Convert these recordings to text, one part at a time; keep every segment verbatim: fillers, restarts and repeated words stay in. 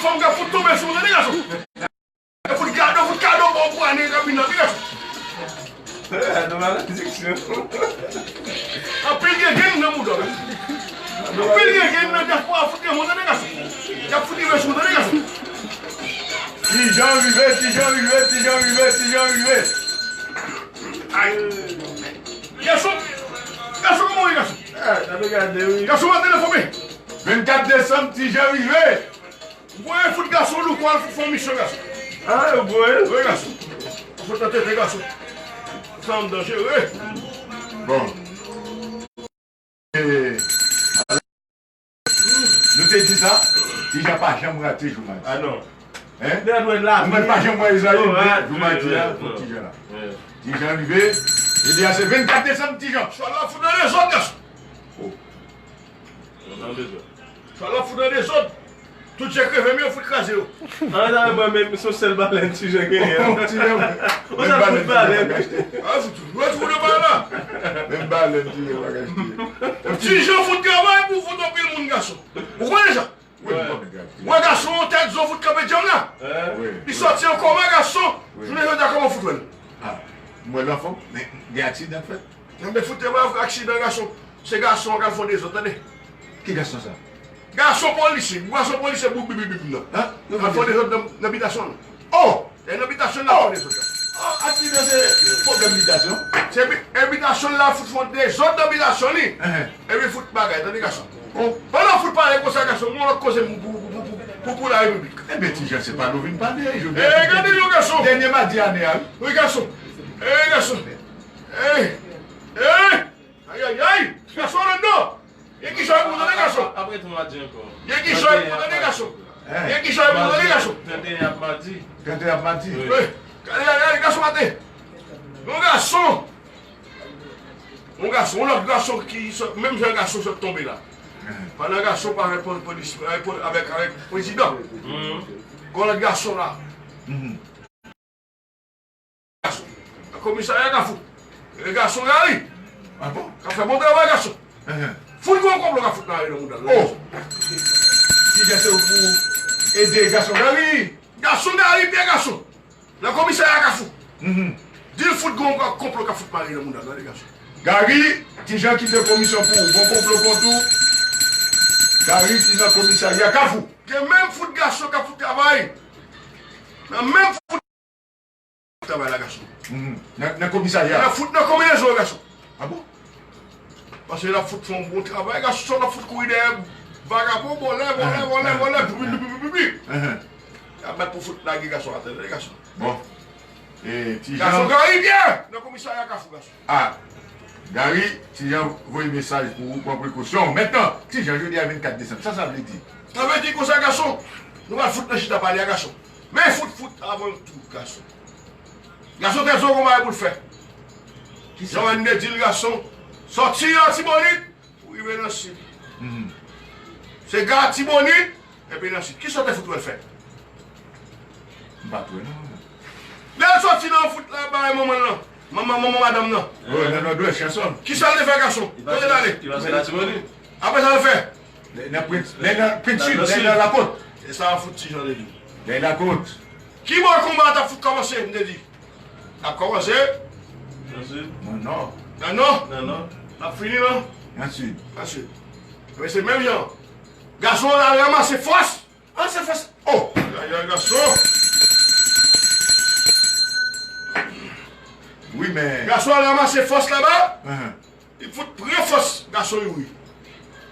Fanm k ap fout tonbe sou ou, tande gason. Yo fout kado, fout kado ba w pou ane k ap vin nan, tande gason. Anpil gen gang nan mouda w. Anpil gen gang nan dyaspora fout gen moun, tande gason. Y ap fout rive sou ou, tande gason. Ti Jan rive, Ti Jan rive, Ti Jan rive, Ti Jan rive. Ay. Gason, gason, kòman w ye, gason? Ah, n ap gade, wi. Gason, mwen telefone. Vennkat desanm, Ti Jan rive. Ou voye fout gason, nou pral fout fè yon misyon, gason. Ah, yo voye? Wi, gason. Fò tante te gason. Sa m danjere. Bon. Eh, nou te di sa, Ti Jan pa janm rate jou madi. Ah non. Hein? Ou mwen pa janm wè Ezayi, jou madi a, fout Ti Jan la. Ti Jan rive, jodi a se vennkat desanm, Ti Jan. Chwa la fout nan dezòd, gason. Oh. Nan dezòd. Chwa la fout nan dezòd. Tout je kreve m yo fout kraze yo. Ah, nan, mwen menm, se yon sèl balèn Ti Jan genyen. Ti Jan, yon sèl fout balèn. Ah, fout, retwouve nan balèn la. Menm balèn Ti Jan pa ka achte. Ti Jan fout travay pou fout anpil moun gason. Ou konnen sa? Wi, bon, nèg la. Wè gason, tèt zo fout kanpe djanm la. Li sòti an koma gason. Jounen jodi a kòman fout wè l? Ah, m wè l anfòm, men gen aksidan k fèt. Nan men fout te wè aksidan gason. Se gason an k al fè yon dezòd, tande. Ki gason sa? Gason polisye. Gason polisye bouk bip bip bip nan. Hein? Al fè yon dezòd nan, nan bitasyon an. Oh! E nan bitasyon l la fè yon dezòd la. Oh, aksidan se pwoblèm bitasyon? Se bi-, e bitasyon l la fout fè yon dezòd nan bitasyon li. Epi fout bagay, tande gason. Oh. Pandan fout pale konsa gason, yon lòt koze pou, pou, pou, pou, pou, pou la repiblik. Ebyen, Ti Jan, se pa nou vin pale, jodi a. Eh, gade yon gason. Dènye madi ane a, wi. Wi, gason. Eh, gason. Eh, eh. Ayayay! Gason anndan! Gen kijan pou tande gason! Apre tou madi ankò. Gen kijan pou tande gason! Gen kijan pou tande gason! Trannteyen ap madi. Trannteyen ap madi. Wi. Gade, gade, gade, gason maten! Yon gason! Yon gason, yon lòt gason ki sot, menm jan gason sot tonbe la. Pandan gason pa avèk polis, avèk, avèk prezidan. Gon lòt gason la. Gason. Nan komisarya Kafou. E gason Gary. Ah bon? K ap fè bon travay, gason. Fout gon konplo k ap fout nan mouda l. Oh! Ti Jan se ou pou ede gason Gary. Gason Gary, pye gason. Nan komisarya Kafou. Di l fout gon konplo k ap fout mare nan mouda l, tande gason. Gary, Ti Jan kite komisyon pou ou. Gon konplo kont ou. Gary ki nan komisarya Kafou. Gen menm fout gason k ap fout travay. Nan menm fout travay la, gason. Nan, nan komisarya. Nan fout nan konbinezon, gason. Ah bon? Paske l ap fout fè yon bon travay, gason, l ap fout kouri dèyè vagabon, vòlè, vòlè, vòlè, vòlè, pipi, pipi, pipi. Y ap bat pou fout lage gason atè, tande gason. Bon. E, Ti Jan. Gason Gary byen nan komisarya Kafou, gason. Ah, Gary, Ti Jan voye mesaj pou ou, pran prekosyon. Mentnan, Ti Jan, jodi a vennkat desanm, sa sa vle di? Sa vle di konsa, gason, nou pral fout nan chita pale a, gason. Men fout, fout avan tou, gason. Gason tèt zo gon bagay pou l fè. Jan Wayne te di l, gason, sòti Latibonit pou rive nan sid. Se Latibonit, epi nan sid. Kisa w te fout wè l fè? M pa t wè non. Lè l sòti nan fout la bay manman l lan. Manman, manman madanm nan. Wi, nan Nòdwès, Chèsòl. Kisa l te fè, gason? Kote l ale? Li pase Latibonit. Apre sa l fè? Lè nan Pwent, lè nan Pwent Sid, lè nan Lakòt. Se sa a fout Ti Jan te di. Lè Lakòt. Ki bò konba a t ap fout kòmanse, m te di? L ap kòmanse nan sid. Nan nò. Nan nò? Nan nò. L ap fini nan? Nan sid. Nan sid. Men se menm jan. Gason an al ranmase fòs. An se fòs. Oh! Ayayay, gason. Wi, men. Gason al ranmase fòs laba. Li fout pran fòs gason Youri.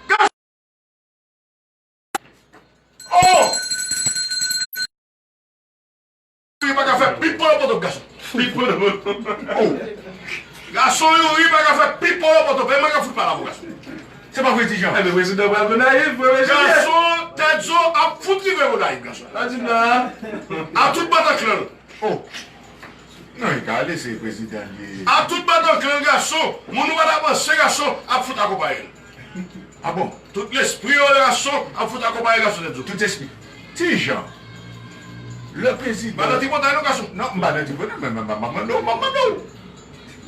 Gason! Oh! Youri pa ka fè pip polopoto, gason. Pip polopoto. Oh! Gason Youri pa ka fè pip polopoto. Pèman ka fout pale avè w, gason. Se pa vre, Ti Jan. Ebyen, prezidan pral Gonayiv, premye jiyè. Gason, tèt zo ap fout rive Gonayiv, gason. Sa di m la. A tout batanklan. Oh. Non, li ka ale, se prezidan li ye. A tout batanklan, gason. Moun ou pa ta panse, gason, ap fout akonpaye l. Ah bon? Tout lespri yo, gason, ap fout akonpaye gason tèt zo. Tout espri. Ti Jan. Le prezidan. Pa nan tripotay non, gason. Non, m pa nan tripotay, men, men, men, m ap mande w, m ap mande w.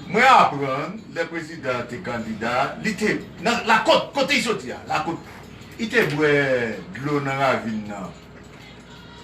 Mwen aprann, lè prezidan te kandida, li te nan Lakòt, kote li soti a, Lakòt. Li te bwè dlo nan ravin nan.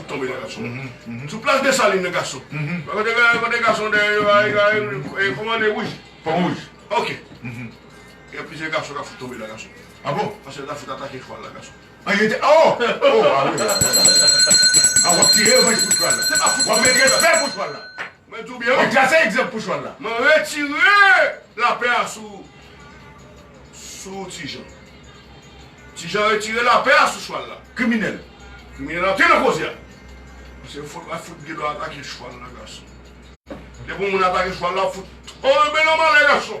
fout tonbe la, gason. Sou plas Desalin nan, gason. Kote, kote gason dèyè yo, ay, ay, e, kòmande wouj. Pon wouj. Ok. Gen plizyè gason k ap fout tonbe la, gason. Ah bon? Paske yo ta fout atake chwal la, gason. Ah, yo te, oh! Oh, ah wi, wi, wi. Ah, w ap tire revanj pou chwal la. Se pa fout. W ap met respè pou chwal la. Mwen di w byen, wi. W ap trase egzanp pou chwal la. Mwen retire lapè a sou, sou Ti Jan. Ti Jan retire lapè a sou chwal la. Kriminèl. Kriminèl antre nan koze a. Paske yo fout, fout gen dwa atake chwal la, gason. Depi yon moun atake chwal la, fout tonbe nan malè, gason.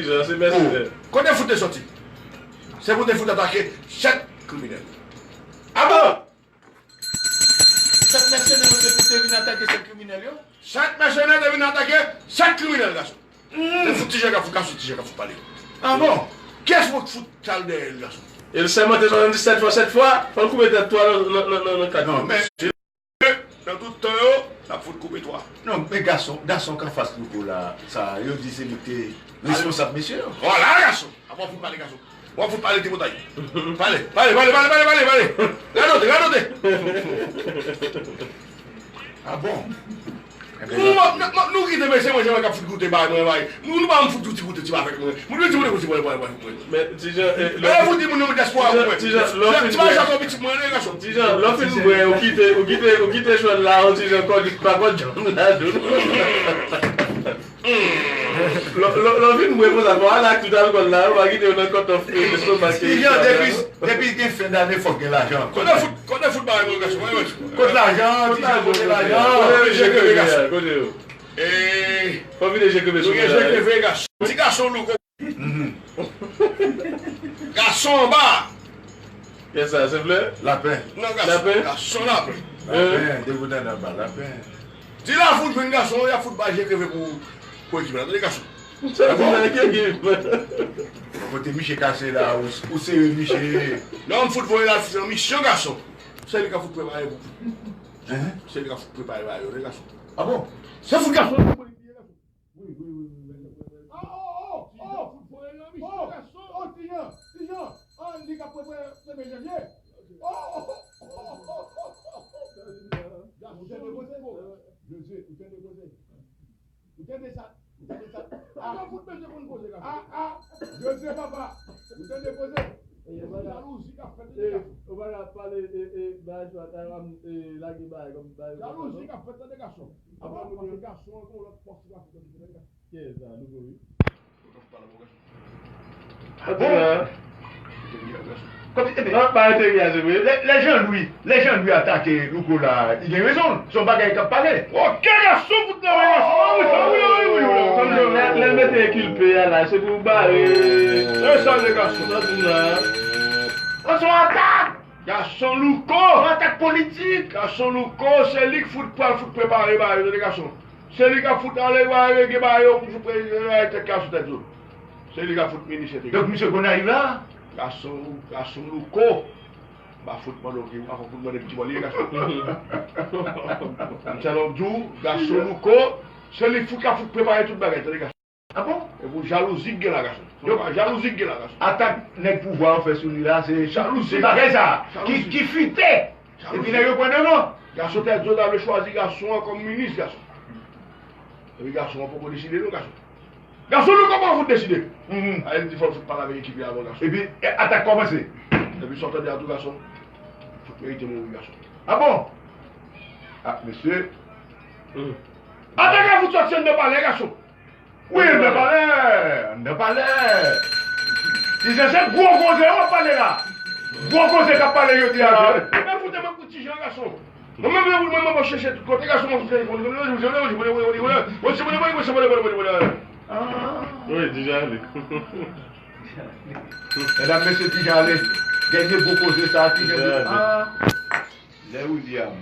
patizan, se mèsenè. Kote fout te soti? Se pou te fout atake chèf kriminèl. Avan! Chèf mèsenè yo se pou te vin atake sèt kriminèl yo? Sèt mèsenè te vin atake sèt kriminèl, gason. Te fout Ti Jan k ap fout, gason, Ti Jan k ap fout pale. Ah bon? Kiyès fout, fout t al dèyè l, gason? E l sèmante swasanndisèt fwa sèt fwa, fò l koupe tèt twa nan, nan, nan, nan, nan kat. Non, men nan tout tan yo, n ap fout koupe twa. Non, men gason, gason k anfas Louko la, sa, yo di se li ki te responsab mesye yo. Vwala, gason. Apa w fout pale, gason. W ap fout pale, Ti Montay. Pale, pale, pale, pale, pale, pale, pale. Radote, radote. Ah bon? Ebyen, nou, nou, nou, nou kite mesye mwen, jan mwen k ap fout goute bay mwen, bay. Nou, nou pa fout goute, goute, ti pa avèk mwen. Moun yo di mwen, mwen, mwen, mwen, mwen. Men, Ti Jan, eh, lè, lè, fout di moun yo, dyaspora, mwen. Ti Jan, lè w fin bwè, Ti Jan, lè w fin bwè, ou kite, ou kite, ou kite chwal la, ou Ti Jan, kòd, pa kòd janm la, tou. Lè, lè, lè w fin bwè konsa, fò w al ak tout alkòl la, ou pa kite yo nan cut off, eh, lestomak. Ti Jan, depi, depi gen fen dane, fòk gen lajan. Kote fout, kote fout bagay mwen, gason, mwen, mwen. Kot lajan, Ti Jan, kote lajan? Kote yo, je kreve, gason. Kote yo? Eh, fò vide je kreve sou mwen la, je kreve, gason. Ti gason Louko. Mhm. Gason anba. Kiyès sa, se vle? Lapen. Non, gason. Lapen? Gason lapen. Lapen, depi w tande anba, lapen. Di la fout jwenn gason, y ap fout ba je kreve pou, pou ekip la. Tande gason. Sa vin la, ki ekip? Kote misye kase la, ou, ou sere misye. Non, m fout voye la, se yon misyon, gason. Se li k ap fout prepare pou. Hein? Se li k ap fout prepare ba yo, tande gason. Ah bon? Se fout gason. Wi, wi, wi, wi, wi, wi, wi. Oh, oh, oh, oh, oh, Ti Jan, oh, oh, Ti Jan, Ti Jan. Ah, li ka pre-, pre-, premye janvye. Oh, oh, oh, oh, oh, oh, oh. Gason, ou tande koze? José, ou tande koze? Ou tande sa? Ou tande sa? Ah, ah, ah, José, papa. Ou tande koze? Jalouzi k ap fèt, eh, ou pa ka pale, eh, eh, bagay sou Taiwan, eh, lage bagay kòm bagay. Jalouzi k ap fèt, tande gason. Apa, paske gason an gon lòt fòs ki ka fèt, tande gason. Kiyès sa, Louko, wi? Kòmsi, kòmsi, epi, non, pa enterye a, se vre. Lè, lè Jean Louis, lè Jean Louis atake Louko la, li gen rezon. Se yon bagay k ap pale. Ok, gason, fout nan men gason. Ah wi, ah wi, ah wi, ah wi, ah wi. Kòm lè, lè l mete ekilpe a la, se pou bare. Se sa, le gason. Sa di la. An se yon atak. Gason Louko. Yon atak politik. Gason Louko, se li k fout pral fout prepare ba yo, tande gason. Se li k ap fout ale ba yo, gen ba yo pou fout prepare tèt ka sou tèt yo. Se li k ap fout minis enteryè. Donk, misye Gonayiv la? Gason, gason Louko. M pa fout mande w ki, m pa fout mande w ki bò li ye, gason. M sèlman di w, gason Louko, se li fout k ap fout prepare tout bagay, tande gason. Ah bon? E pou jalouzi k gen la, gason. Donk, jalouzi k gen la, gason. Atak nèg pouvwa an fè sou li la, se jalouzi, se bagay sa ki, ki fite. Epi nèg yo pran devan. Gason tèt zo ta vle chwazi gason an kòm minis, gason. Epi gason an poko deside non, gason. Gason nou kòman fout deside? Mhm. A, el di fò l fout pale avèk ekip li avan, gason. Epi, e, atak kòmanse. Epi sa w tande a tou, gason. Fout merite mouri, gason. Ah bon? Ah, mesye. Mhm. Atak la fout sòti anndan palè, gason. Wi, anndan palè, anndan palè. Ti Jan, se gwo koze w ap pale la. Gwo koze k ap pale jodi a la. Men foute mwen pou Ti Jan, gason. Mwen menm, mwen, mwen, mwen, mwen chèche tout kote, gason, mwen chèche. Ah. Wi, Ti Jan ale. Medam, mesye, Ti Jan ale. Dènye gwo koze sa, Ti Jan di, ah. Lè William.